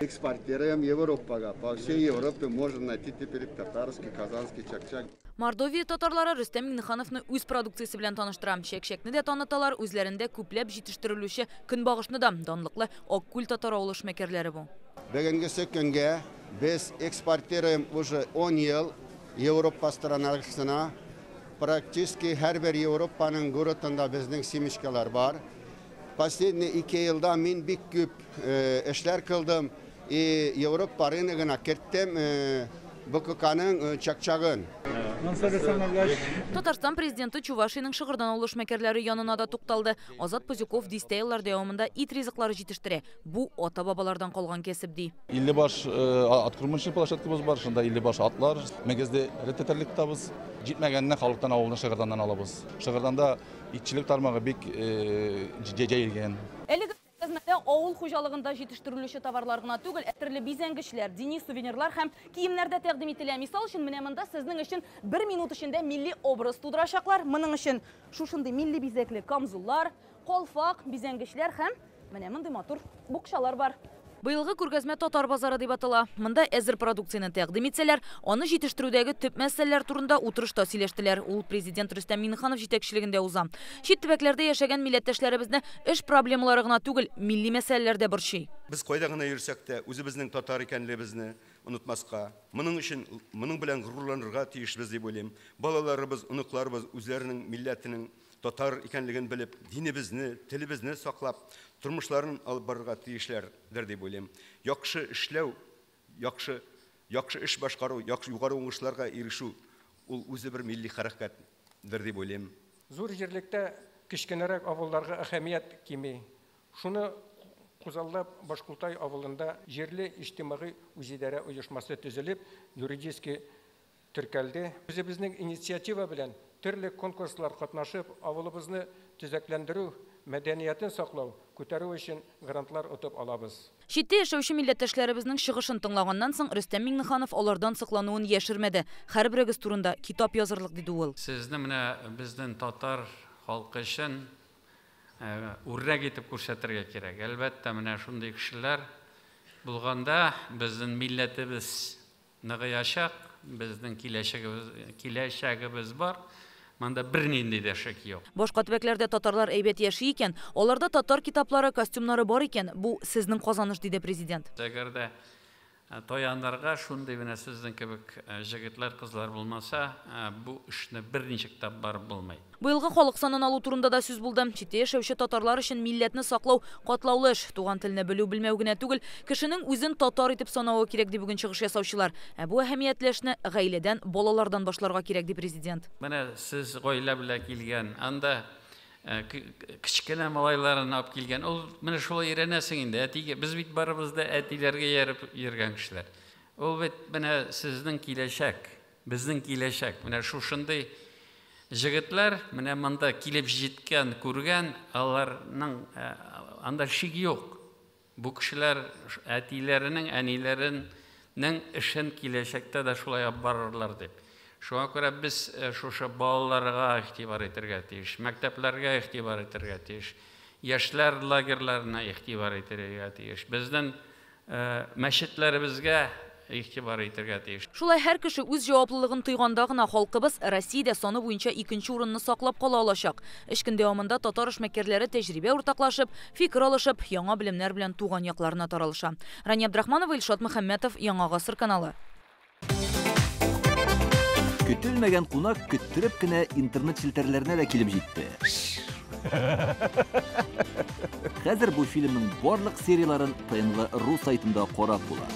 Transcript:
Экспортируем Европага. По всей Европе можно найти теперь татарский, казанский чак-чак. Мордовия татарлары Рөстәм Миңнехановны үз продукциясе белән таныштыра. Чәк-чәкне дә таныталар, үзләрендә күпләп җитештерелүче көнбагышны да. Данлыклы Аккүл татар авылы эшмәкәрләре бу. Бүгенгесе көнгә без экспортируем уже 10 ел Европа странасына. Практически һәрбер Европаның городында безнең семечкалар бар. Последние 2 елда мин бик күп эшләр кылдым и Европа рыногына керттем БККның чак-чагын. Татарстан президенты Чувашиянең Шыгырдан авылы эшмәкәрләре янына да тукталды. Азат Пузюков дистә еллар дәвамында ит ризыклары җитештерә. Бу ата-бабалардан калган кәсеп, ди. 50 баш откормочный площадкабыз бар, шунда 50 баш атлар, мөгезле эре терлек тотабыз. Җитмәгәнне халыктан, авылдан, Шыгырданнан алабыз. Шыгырданда итчелек тармагы бик җәелгән. Әлеге күргәзмәдә авыл хуҗалыгында җитештерелүче товарлар гына түгел, ә төрле бизәнгечләр, дини сувенирлар һәм киемнәр дә тәкъдим ителә. Мисал өчен, менә монда сезнең өчен бер минут эчендә милли образ тудырачаклар. Моның өчен шушындый милли бизәкле камзуллар, калфак, бизәнгечләр һәм менә мондый матур букчалар бар. Быелгы күргәзмә Татар базары дип атала. Монда әзер продукцияне тәкъдим итсәләр, аны җитештерүдәге төп мәсьәләләр турында утырышта сөйләштеләр. Ул президент Рөстәм Миңнеханов җитәкчелегендә уза. Чит төбәкләрдә яшәгән милләттәшләребезне эш проблемалары гына түгел, милли мәсьәләләр дә борчый. Без кайда гына йөрсәк тә, үзебезнең татар икәнлегебезне онытмаска, моның өчен, моның белән горурланырга тиешбез дип уйлыйм. Балаларыбыз, оныкларыбыз үзләренең милләтенең татар икәнлеген белеп, динебезне, телебезне саклап, тормышларын алып барырга тиешләрдер дип уйлыйм. Яхшы эшләү, яхшы, яхшы эш башкару, яхшы югары уңышларга ирешү ул үзе бер милли хәрәкәтдер дип уйлыйм. Зур җирлектә кечкенәрәк авылларга әһәмият кими. Шуны күзаллап Башкултай авылында җирле иҗтимагый үзидарә оешмасы төзелеп, юридически теркәлде. Үзебезнең инициатива белән төрле конкурслар катнашып, авылыбызны төзекләндерү, мәдәниятен саклау, күтәрү өчен грантлар отып алабыз. Читтә яшәүче милләттәшләребезнең чыгышын тыңлаганнан соң Рөстәм Миңнеханов алардан соклануын яшермәде. Һәрберегез турында китап язырлык, диде ул. Сезне менә безнең татар халкы өчен үрнәк итеп күрсәтергә кирәк. Әлбәттә, менә шундый кешеләр булганда безнең милләтебез ныгыячак, безнең киләчәгебез бар. Монда бернинди дә шик юк. Башка төбәкләрдә татарлар әйбәт яши икән, аларда татар китаплары, костюмнары бар икән, бу сезнең казаныш, диде президент. Әгәр дә таянырга шундый менә сезнең кебек җегетләр, кызлар булмаса, бу эшне берничек тә барып булмый. Быелгы халык санын алу турында да сүз булды. Читтә яшәүче татарлар өчен милләтне саклау катлаулы эш. Туган телне белү белмәү генә түгел, кешенең үзен татар итеп санавы кирәк, ди бүген чыгыш ясаучылар. Ә бу әһәмиятле эшне гаиләдән, балалардан башларга кирәк, ди президент. Менә сез гаилә белән килгән, анда кечкенә малайларын алып килгән. Ул менә шулай өйрәнәсең инде. Әтигә, без бит барыбыз да әтиләргә ияреп йөргән кешеләр. Ул бит менә сезнең киләчәк, безнең киләчәк. Менә шушындый җегетләр менә монда килеп җиткән, күргән, аларның анда шик юк. Бу кешеләр әтиләренең, әниләренең эшен киләчәктә дә шулай алып барырлар дип. Шуңа күрә без шушы балаларга игътибар итәргә тиеш, мәктәпләргә игътибар итәргә тиеш, яшьләр лагерьларына игътибар итәргә тиеш, безнең мәчетләребезгә игътибар итәргә тиеш. Шулай һәр кеше үз җаваплылыгын тойганда гына халкыбыз Россиядә саны буенча икенче урынны саклап кала алачак. Өч көн дәвамында татар эшмәкәрләре тәҗрибә уртаклашып, фикер алышып, яңа белемнәр белән туган якларына таралыша. Рания Абдрахманова, Илшат Мөхәммәтов, Яңа Гасыр каналы. Көтелмәгән кунак көттереп кенә интернет челтәрләренә дә килеп җитте. Хәзер бу фильмның барлык серияларын ТНВ ру сайтында карап була.